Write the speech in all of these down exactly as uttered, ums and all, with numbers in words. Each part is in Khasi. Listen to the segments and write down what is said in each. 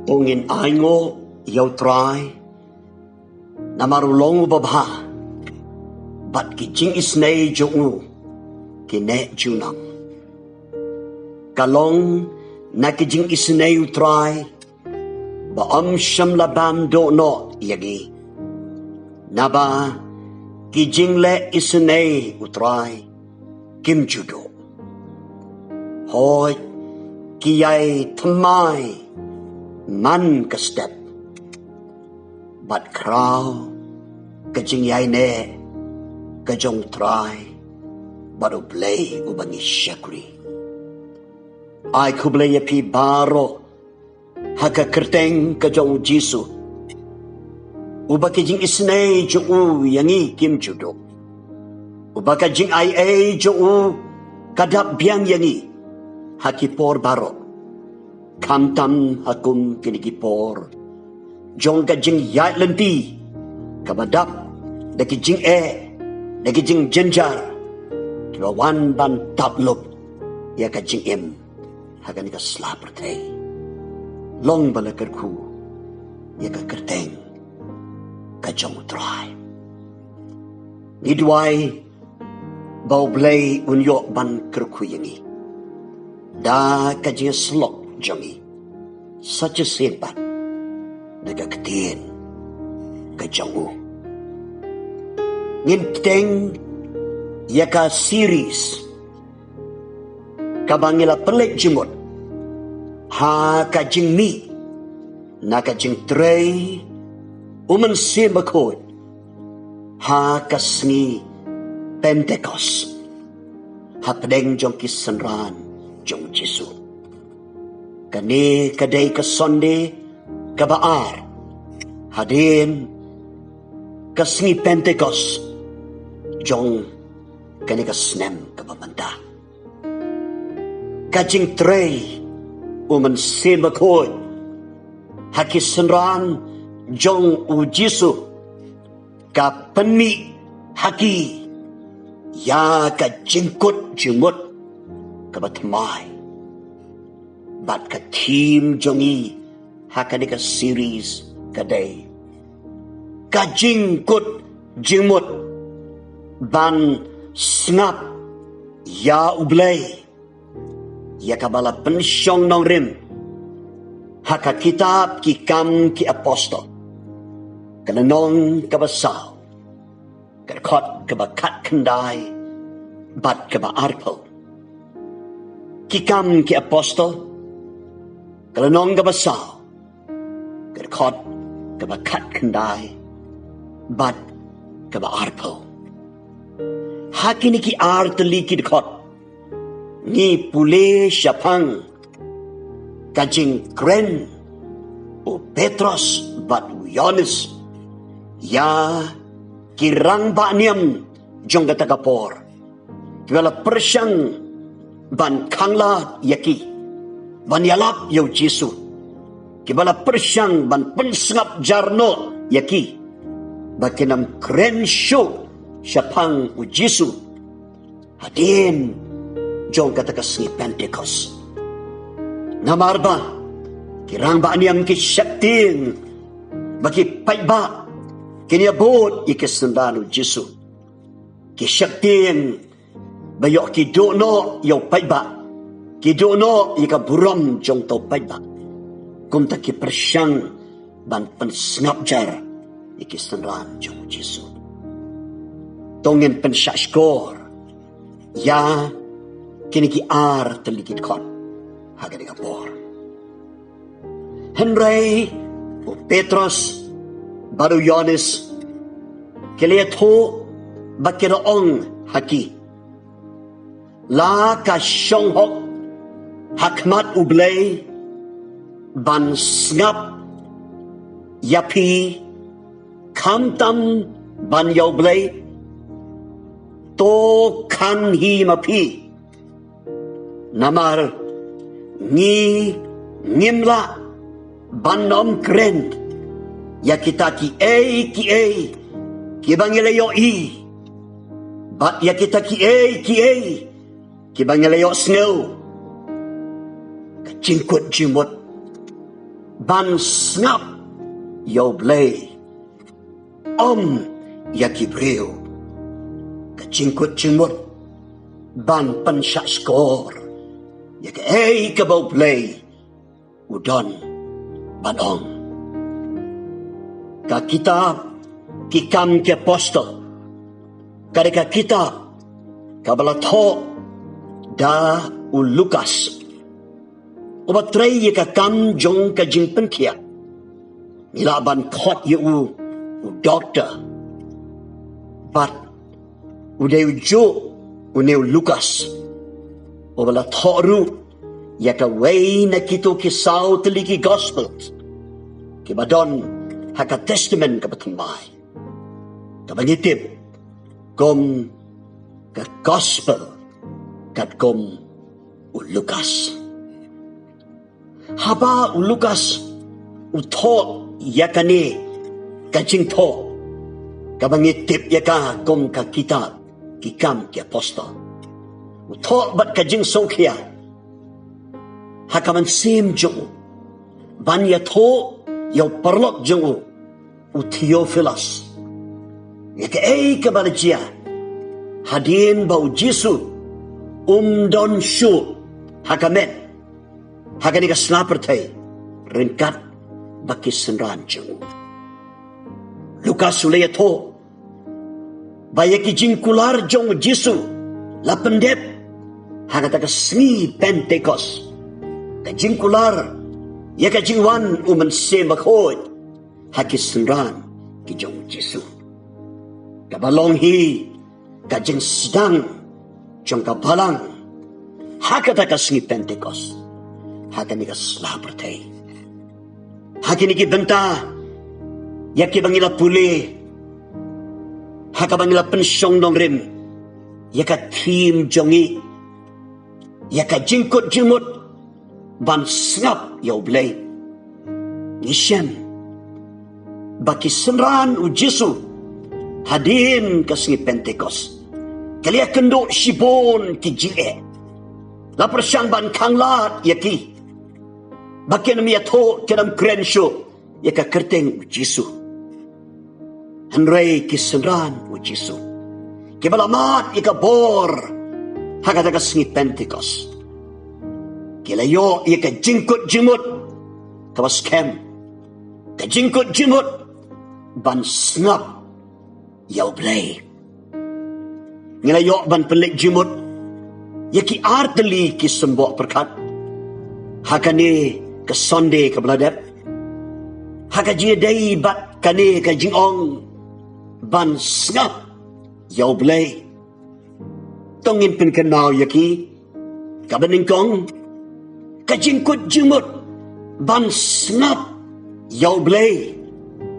Ong in aingo ïa u Trai, namar u long u babha, bad ki jingisynei jong u ki neh junom. Ka long na ki jingisynei u Trai, ba ym shym la bam dohnoh ïa ngi. Naba ki jingleh isynei u Trai kim ju duh. Hooid, ki ïai thymmai man ka step. Bad khraw ka jingïaineh ka jong u Trai bad u Blei uba ngi shakri. Ai khublei ïa phi baroh ha ka kyrteng ka jong u Jisu, uba ka jingisynei jong u ïa ngi kim ju duh, uba ka jingai ei jong u ka dap biang ïa ngi ha ki por baroh, khamtam ha kum kine ki por jong ka jingïaid lynti kaba dap da ki jingeh, da ki jingjynjar kiba wan ban tap lup ïa ka jingim ha kane ka sla pyrthei. Long ba la kyrkhu ïa ka kyrteng ka jong u Trai. Ngi duwai ba u Blei un ïoh ban kyrkhu ïa ngi da ka jingïasyllok jong ngi, sa shisien pat da ka ktien ka jong u. Ngin bteng ïa ka series kaba ngi la pynleit jingmut ha ka jingmih na ka jingtrei u Mynsiem Bakhuid ha ka sngi Pentekost hapdeng jong ki synran jong u Jisu. Kane ka dei ka Sunday kaba ar hadien ka sngi Pentekost jong kane ka snem kaba mynta. Ka jingtrei u Mynsiem Bakhuid ha ki synran jong u Jisu ka pynmih ha ki ïa ka jingkut jingmut kaba thymmai. Bad ka theme jong ngi ha kane ka series ka dei ka jingkut jingmut ban sngap ïa u Blei, ïa kaba la pynshong nongrim ha ka kitab Ki Kam ki Apostol, ka lynnong kaba saw, ka dkhot kaba khatkhyndai bad kaba arphew. Ki Kam ki Apostol, ka lynnong kaba saw, ka dkhot kaba khatkhyndai bad kaba arphew. Ha kine ki ar tylli ki dkhot ngi pule shaphang ka jingkren u Petros bad u Ïoannis ïa ki rangbah niam jong kata ka por, kiba la pyrshang ban khanglad ïa ki ban ïalap ïa u Jisu, kiba la pyrshang ban pynsngap jar noh ïa ki ba kin ym kren shuh shaphang u Jisu hadien jong kata ka sngi Pentekost. Namar ba ki rangbah niam ki sheptieng ba ki paidbah kin ïa bud ïa ki synran u Jisu. Ki sheptieng ba ïoh ki duh noh ïa u paidbah, ki duh noh ïa ka burom jong uta u paidbah. Kumta ki pyrshang ban pynsngap jar ïa ki synran jong u Jisu. To ngin pynshah shkor ïa kine ki ar tylli ki dkhot ha kane ka por. Hynrei u Petros bad u Ïoannis ki la ïathuh bad ki la ong ha ki, la ka shong hok ha khmat U Blei ban sngap ïa phi khamtam ban ïa U Blei. To khan hi ma phi, namar ngi ngim lah ban ym kren ïa kita kiei kiei kiba ngi la ïohi bad ïa kita kiei kiei kiba ngi la ïohsngew. Ka jingkut jingmut ban sngap ïa U Blei, ym ïa ki briew. Ka jingkut jingmut ban pynshah shkor ïa kaei kaba U Blei u don ban ong. Ka kitab Ki Kam ki Apostol ka dei ka kitab kaba la thoh da u Lukas, uba trei ïa ka kam jong ka jingpynkhiah. Ngi lah ban khot ïa u, u doktor. Bad u dei u juh une u Lukas uba la thoh ruh ïa kawei na kito ki saw tylli ki Gospels kiba don ha ka Testament kaba thymmai, kaba ngi tip kum ka Gospel katkum u Lukas. Haba u Lukas u thoh ïa kane ka jingthoh, kaba ngi tip ïa ka kum ka kitab Ki Kam ki Apostol, u thoh bad ka jingsngewkhia ha ka mynsiem jong u ban ïathuh ïa u paralok jong u, u Theophilus, ïa kaei kaba la jia hadien ba U Jisu um don shuh ha ka met ha kane ka sla pyrthei ryngkat bad ki synran jong u. Lukas u la ïathuh ba ïa ki jingkular jong U Jisu la pyndep ha kata ka sngi Pentekost, ka jingkular ïa ka jingwan U Mynsiem Bakhuid ha ki synran ki jong U Jisu, kaba long hi ka jingsdang jong ka Balang ha kata ka sngi Pentekost ha kane ka sla pyrthei. Ha kine ki bynta ïa kiba ngi la pule, ha kaba ngi la pynshong nongrim ïa ka theme jong ngi, ïa ka jingkut jingmut ban sngap ïa U Blei. Ngi shem ba ki synran U Jisu hadien ka sngi Pentekost ki la ïakynduh shibun ki jingeh, la pyrshang ban khanglad ïa ki ba kin ym ïathuh, kin ym kren shuh ïa ka kyrteng U Jisu. Hynrei ki synran U Jisu kiba la mad ïa ka bor ha kata ka sngi Pentekost, ki la ïoh ïa ka jingkut jingmut kaba skhem, ka jingkut jingmut ban sngap ïa U Blei. Ngi la ïoh ban pynleit jingmut ïa ki ar tylli ki symboh pyrkhat ha kane ka Sunday kaba la dep, ha ka jingïadei bad kane ka jingong ban sngap ïa U Blei. To ngin pynkynmaw ïa ki. Kaba nyngkong, ka jingkut jingmut ban sngap ïa U Blei.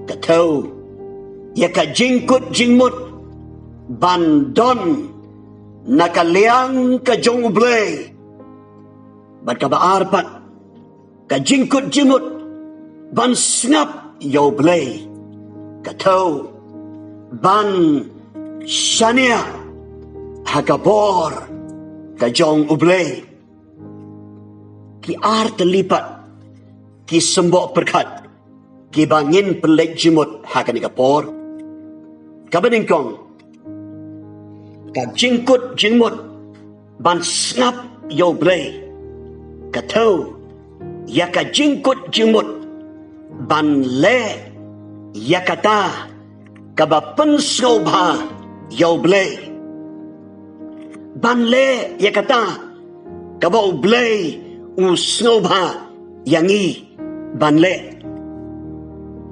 Ka thew, ïa ka jingkut jingmut ban don na ka liang ka jong U Blei. Bad kaba ar pat, ka jingkut jingmut ban sngap ïa U Blei. Ka thew, ban shaniah ha ka bor ka jong U Blei. Ki ar tylli pat ki symboh pyrkhat kiba ngin pynleit jingmut ha kane ka por. Kaba nyngkong, ka jingkut jingmut ban sngap ïa U Blei. Ka thew, ïa ka jingkut jingmut ban leh ïa kata kaba pynsngewbha ïa U Blei. Ban leh ïa kata kaba U Blei u sngewbha ïa ngi ban leh.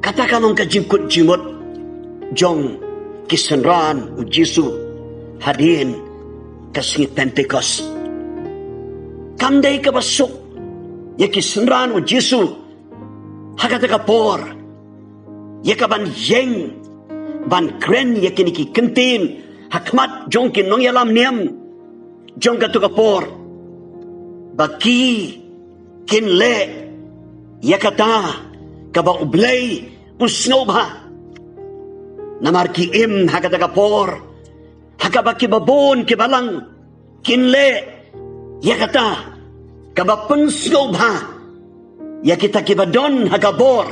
Kata ka long ka jingkut jingmut jong ki synran U Jisu hadien ka sngi Pentekost. Kam dei kaba suk ïa ki synran U Jisu ha kata ka por ïa ka ban ïeng ban kren ïa kine ki kyntien ha khmat jong ki nongïalam niam jong kata ka por, ba ki kin leh ïa kata kaba U Blei u sngewbha. Namar ki im ha kata ka por ha kaba kiba bun ki balang kin leh ïa kata kaba pynsngewbha ïa kita kiba don ha ka bor,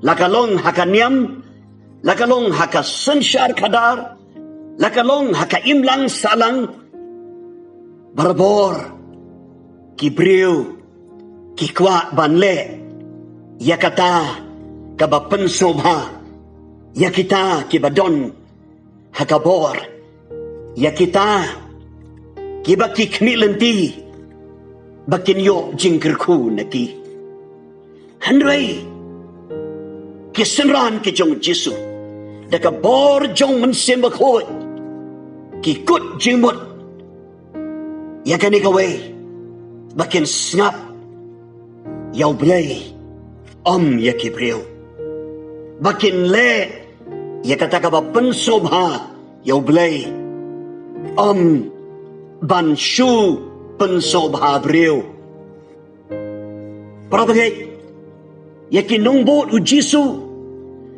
la ka long ha ka niam, la ka long ha ka synshar khadar, la ka long ha ka imlang sahlang, barabor ki briew ki kwah ban leh ïa kata kaba pynsngewbha ïa kita kiba don ha ka bor, ïa kita kiba ki khmih lynti ba kin ïoh jingkyrkhu na ki. Hynrei ki synran ki jong Jisu, da ka bor jong Mynsiem Bakhuid, ki kut jingmut ïa kane kawei, ba kin sngap ïa U Blei, ym ïa ki briew, ba kin leh ïa kata kaba pynsngewbha ïa U Blei, ym ban shu pynsngewbha briew. Para bangeit, ïa ki nongbud U Jisu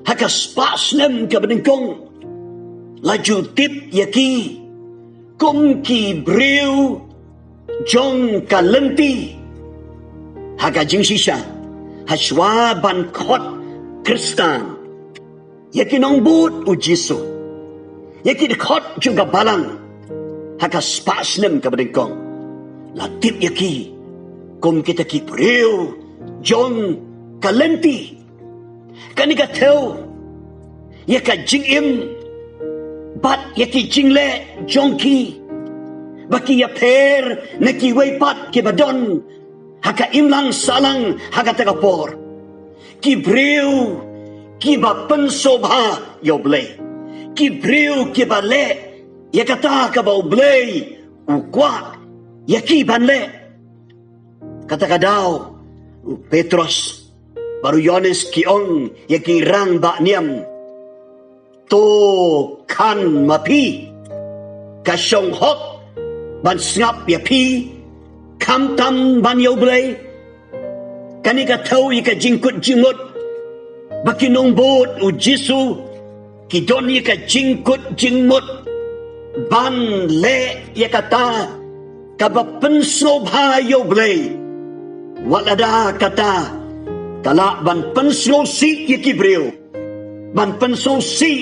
ha ka spah snem kaba nyngkong, la ju tip ïa ki kum ki briew jong ka lynti. Ha ka jingshisha, hashwa ban khot Khristan, ïa ki nongbud U Jisu, ïa ki dkhot jong ka balang, ha ka spah snem kaba nyngkong, la tip ïa ki kum kita ki briew jong ka lynti. Kane ka thew ïa ka jingim bad ïa ki jingleh jong ki, ba ki ïapher na kiwei pat kiba don ha ka imlang sahlang ha kata ka por. Ki briew kiba pynsngewbha ïa U Blei, ki briew kiba leh ïa kata kaba U Blei u kwah ïa ki ban leh. Kata ka daw, u Petros bad u Ïohannes ki ong ïa ki rangbah niam, to khan ma phi, ka shong hok ban sngap ïa phi, khamtam ban ïa U Blei? Kane ka thew ïa ka jingkut jingmut, ba ki nongbud U Jisu ki don ïa ka jingkut jingmut ban leh ïa kata kaba pynsngewbha ïa U Blei, wat lada kata ka lah ban pynsngewsih ïa ki briew, ban pynsngewsih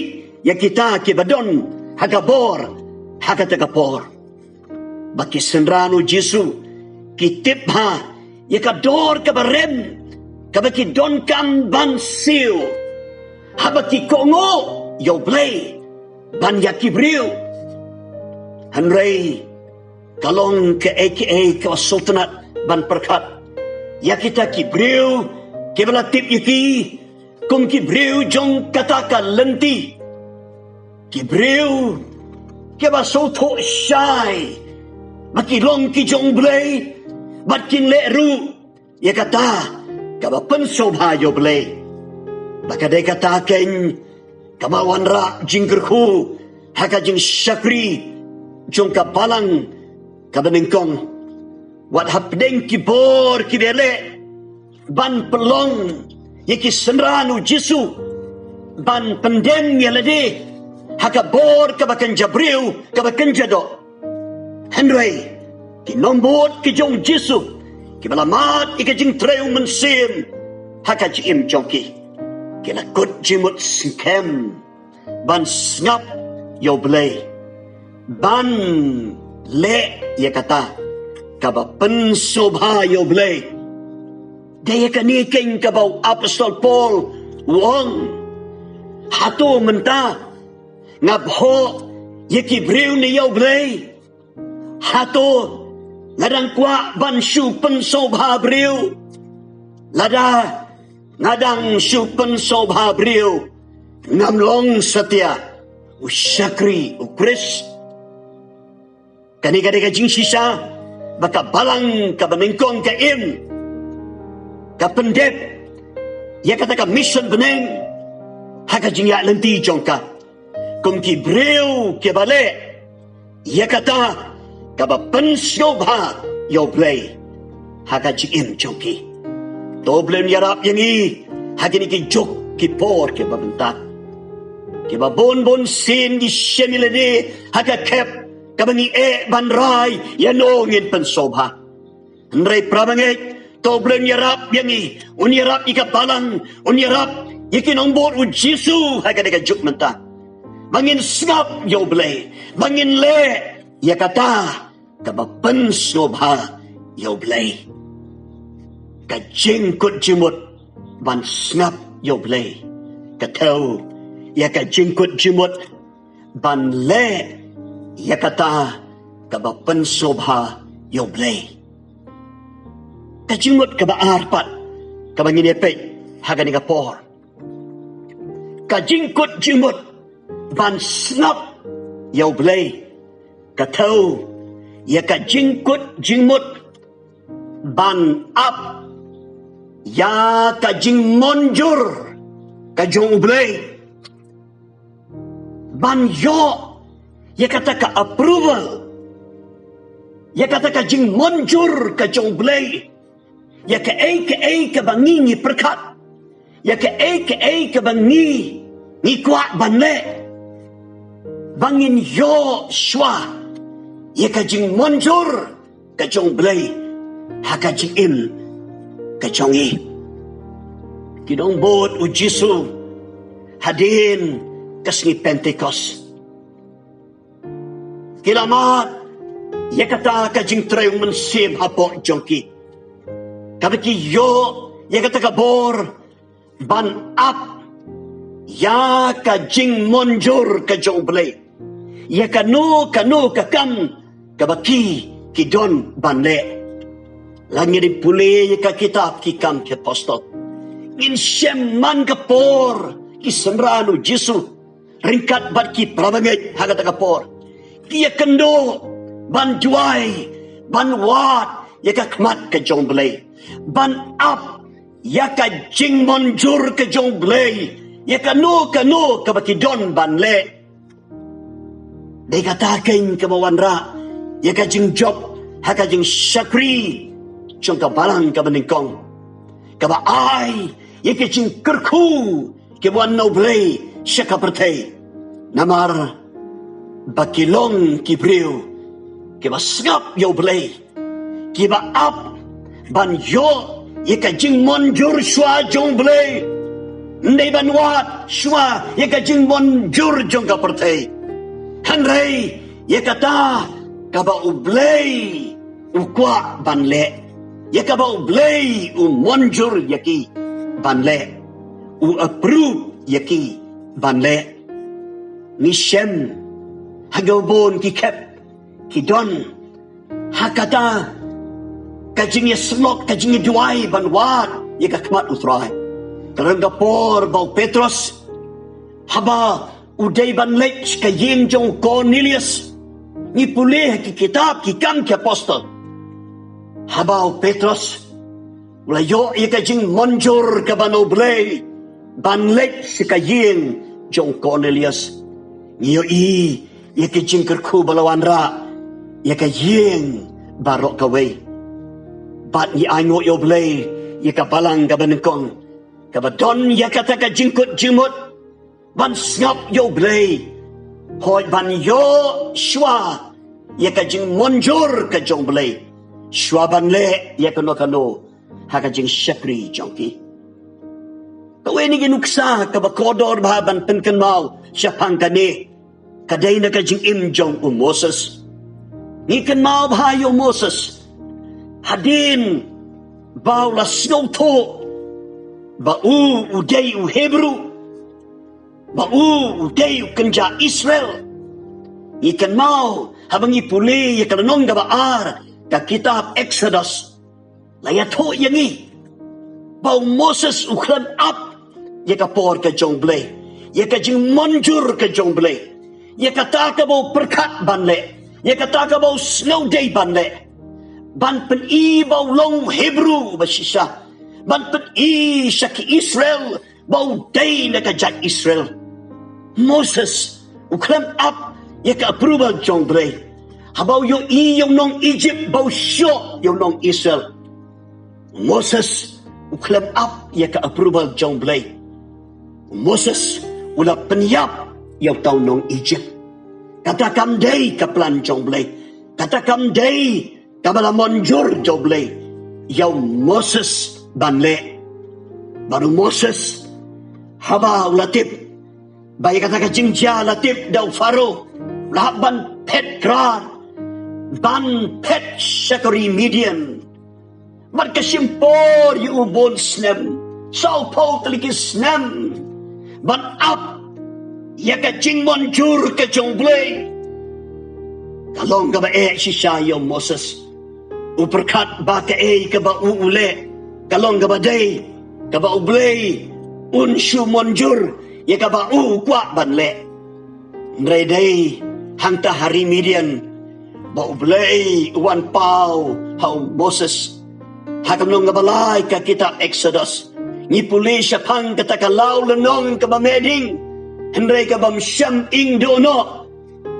ïa kita kiba don ha ka bor ha kata ka por. Ba ki synran U Jisu ki tip bha ïa ka dor kaba rem kaba ki donkam ban siew, haba ki kohnguh ïa U Blei ban ïa ki briew. Hynrei ka long kaei kaei kaba sngewtynnat ban pyrkhat ïa kita ki briew kiba la tip ïa ki kum ki briew jong kata ka lynti, ki briew kiba sngewthuh shai ba ki long ki jong U Blei bad kin leh ruh ïa kata kaba pynsngewbha ïa U Blei. Ba ka dei kata keiñ kaba wanrah jingkyrkhu ha ka jingshakri jong ka balang kaba nyngkong. Wat hapdeng ki bor kiba leh ban pynlong ïa ki synran U Jisu ban pyndem ïa lade ha ka bor kaba kynja briew kaba kynja doh, hynrei ki nongbud ki jong U Jisu kiba la mad ïa ka jingtrei U Mynsiem ha ka jingim jong ki, ki la kut jingmut skhem ban sngap ïa U Blei, ban leh ïa kata kaba pynsngewbha ïa U Blei. Dei ïa kane keiñ kaba u Apostol Paul u ong, hato mynta nga bhoh ïa ki briew ne ïa U Blei? Hato nga dang kwah ban shu pynsngewbha briew? Lada nga dang shu pynsngewbha briew, ngam long satia u shakri U Khrist. Kane ka dei ka jingshisha ba ka balang kaba nyngkong ka im, ka pyndep ïa kata ka mission bneng ha ka jingïaid lynti jong ka kum ki briew kiba leh ïa kata kaba pynsngewbha ïa U Blei ha ka jingim jong ki. To U Blei un ïarap ïa ngi ha kine ki juk ki por kiba mynta, kiba bun bun sien ngi shem ïa lade ha ka khep kaba ngi eh ban rai ïa no ngin pynsngewbha. Hynrei para bangeit, To U Blei un ïarap ïa ngi, un ïarap ïa ka balang, un ïarap ïa ki nongbud U Jisu ha kane ka juk mynta. Ba ngin sngap ïa U Blei, ba ngin leh ïa kata kaba pynsngewbha ïa U Blei. Ka jingkut jingmut ban sngap ïa U Blei ka thew ïa ka jingkut jingmut ban leh ïa kata kaba pynsngewbha ïa U Blei. Ka jingmut kaba ar pat kaba ngin ïa peit ha kane ka por, ka jingkut jingmut ban sngap ïa U Blei ka thew ïa ka jingkut jingmut ban ap ïa ka jingmynjur ka jong U Blei, ban ïoh ïa kata ka approval, ïa kata ka jingmynjur ka jong U Blei ïa kaei kaei kaba ngi ngi pyrkhat, ïa kaei kaei kaba ngi ngi kwah ban leh, ba ngin ïoh shuwa ïa ka jingmynjur ka jong U Blei ha ka jingim ka jong ngi. Ki nongbud U Jisu hadien ka sngi Pentekost ki la mad ïa kata ka jingtrei U Mynsiem hapoh jong ki, kaba ki ïoh ïa kata ka bor ban ap ïa ka jingmynjur ka jong U Blei ïa kano kano ka kam kaba ki ki don ban leh. Lada ngin pule ïa ka kitab Ki Kam ki Apostol, ngin shem man ka por ki synran U Jisu ryngkat bad ki parabangeit ha kata ka por ki ïakynduh ban duwai, ban wad ïa ka khmat ka jong U Blei, ban ap ïa ka jingmynjur ka jong U Blei ïa kano kano kaba ki don ban leh. Dei kata keiñ kaba wanrah ïa ka jingjop ha ka jingshakri jong ka balang kaba nyngkong, kaba ai ïa ka jingkyrkhu kiba wan na U Blei sha ka pyrthei. Namar ba ki long ki briew kiba sngap ïa U Blei, kiba ap ban ïoh ïa ka jingmynjur shuwa jong U Blei. Ym dei ban wad shuwa ïa ka jingmynjur jong ka pyrthei, hynrei ïa kata kaba U Blei u kwah ban leh, ïa kaba U Blei u mynjur ïa ki ban leh, u approve ïa ki ban leh. Ngi shem ha kaba bun ki khep ki don ha kata ka jingïasyllok, ka jingïaduwai ban wad ïa ka khmat U Trai. Ka long ka por ba u Petros, haba u dei ban leit sha ka ïing jong u Kornelius. Ngi pule ha ki kitab Ki Kam ki Apostol, haba u Petros u la ïoh ïa ka jingmynjur kaba na U Blei ban leit sha ka ïing jong u Kornelius, ngi ïohi ïa ka jingkyrkhu ba la wanrah ïa ka ïing baroh kawei. Bad ngi ainguh ïa U Blei ïa ka balang kaba nyngkong kaba don ïa kata ka jingkut jingmut ban sngap ïa U Blei, hooid, ban ïoh shuwa ïa ka jingmynjur ka jong U Blei shuwa ban leh ïa kano kano ha ka jingshakri jong ki. Kawei na ki nuksa kaba kordor bha ban pynkynmaw shaphang kane ka dei na ka jingim jong u Moses. Ngi kynmaw bha ïa u Moses hadien ba u la sngewthuh ba u u dei u Hebru, ba u u dei u kynja Israel. Ngi kynmaw haba ngi pule ïa ka lynnong kaba ar ka kitab Exodus, la ïathuh ïa ngi ba u Moses u khlem ap ïa ka por ka jong U Blei, ïa ka jingmynjur ka jong U Blei, ïa kata kaba u pyrkhat ban leh, ïa kata kaba u sngew dei ban leh, ban pyni ba u long u Hebru ba shisha, ban pyni sha ki Israel ba u dei na ka jait Israel. Moses u khlem ap ïa ka approval jong U Blei haba u ïohi ïa u nong Egypt ba u shoh ïa u nong Israel. Moses u khlem ap ïa ka approval jong U Blei. Moses u la pynïap ïa uta u nong Egypt. Kata kam dei ka plan jong U Blei. Kata kam dei kaba la mynjur jong U Blei. ïa u Moses ban leh. Bad u Moses haba u la tip ba ïa kata ka jingjia la tip da u Pharaoh, u la hap ban phet krar, ban phet sha ka ri Midian. Bad ka shim por ïa u bun snem, sawphew tylli ki snem, ban ap ïa ka jingmynjur ka jong U Blei. Ka long kaba eh shisha ïa u Moses. U pyrkhat ba kaei kaba u u leh ka long kaba dei, kaba U Blei un shu mynjur ïa kaba u u kwah ban leh. Hynrei dei hangta ha ri Midian ba U Blei u wan paw ha u Moses. Ha ka lynnong kaba lai ka kitab Exodus, ngi pule shaphang kata ka law lynnong kaba meh ding, hynrei ka bym shym ing duh noh,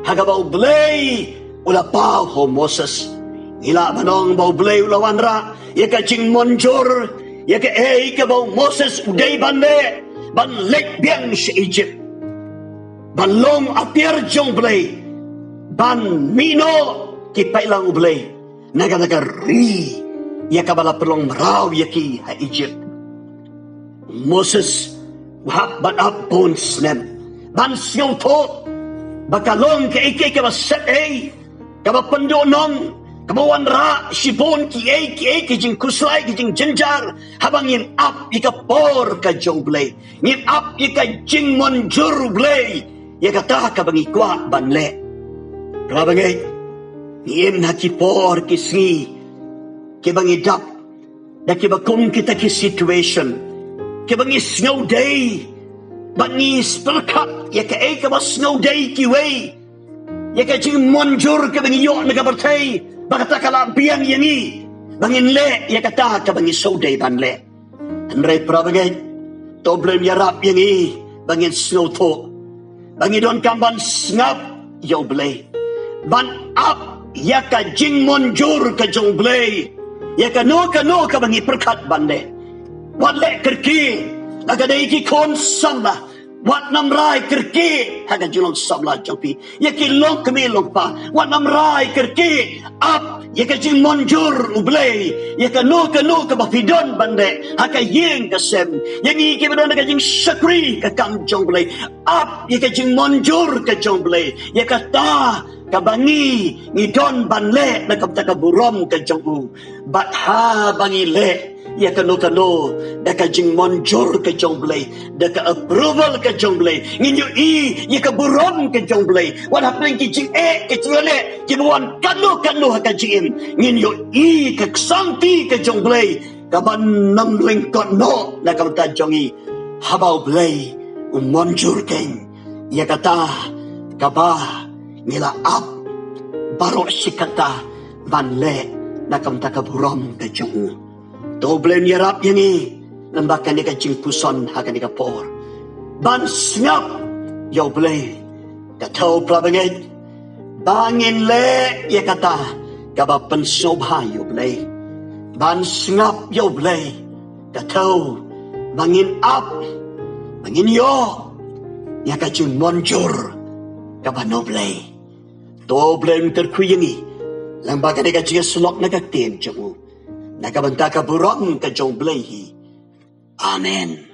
ha kaba U Blei u la paw ha u Moses. Ngi lah ban ong ba U Blei u la wanrah ïa ka jingmynjur ïa kaei kaba u Moses u dei ban leh, ban leit biang sha Egypt, ban long atiar jong U Blei, ban mih noh ki paidlang U Blei na kata ka ri ïa kaba la pynlong mraw ïa ki ha Egypt. Moses u hap ban ap bun snem ban sngewthuh ba ka long kaei kaei kaba set ei, kaba pynduhnong, kaba wanrah shibun kiei kiei ki jingkhuslai, ki jingjynjar, haba ngin ap ïa ka por ka jong U Blei, ngin ap ïa ka jingmynjur U Blei ïa kata kaba ngi kwah ban leh. Parabangeit, ngi im ha ki por ki sngi kiba ngi dap da kiba kum kita ki situation kiba ngi sngewdei, ba ngi pyrkhat ïa kaei kaba sngewdei kiwei, ïa ka jingmynjur kaba ngi ïoh na ka pyrthei, ba kata ka lah biang ïa ngi ba ngin leh ïa kata kaba ngi sngewdei ban leh. Hynrei parabangeit, to U Blei un ïarap ïa ngi ba ngin sngewthuh ba ngi donkam ban sngap ïa U Blei, ban ap ïa ka jingmynjur ka jong U Blei ïa kano kano kaba ngi pyrkhat ban leh. Wat leh kyrkieh, la ka dei ki khun samla, wat nang rai kyrkieh ha ka jinglong samla jong phi. Ïa ki longkmie longkpa, wat nang rai kyrkieh, ap ïa ka jingmynjur U Blei ïa kano kano kaba phi don ban leh ha ka ïing ka sem. Ïa ngi kiba don ha ka jingshakri ka kam jong U Blei, ap ïa ka jingmynjur ka jong U Blei ïa kata kaba ngi, ngi don ban leh na ka bynta ka burom ka jong U. Bad haba ngi leh ïa kano kano da ka jingmynjur ka jong U Blei, da ka approval ka jong U Blei, ngin ïohi ïa ka burom ka jong U Blei. Wat hapdeng ki jingeh, ki jingeh kiba wan kano kano ha ka jingim, ngin ïohi ka ksangti ka jong U Blei kaban nang lyngkot noh na ka bynta jong ngi, haba U Blei u mynjur keiñ ïa kata kaba ngi la ap baroh shi katta ban leh na ka bynta ka burom ka jong U. To U Blei un ïarap ïa ngi lyngba kane ka jingpuson ha kane ka por ban sngap ïa U Blei. Ka thew, parabangeit, ba ngin leh ïa kata kaba pynsngewbha ïa U Blei, ban sngap ïa U Blei. Ka thew, ba ngin ap, ba ngin ïoh ïa ka jingmynjur kaba na U Blei. To U Blei un kyrkhu ïa ngi lyngba kane ka jingïasyllok na ka ktien jong U, na ka bynta ka burom ka jong U Blei hi. Amen.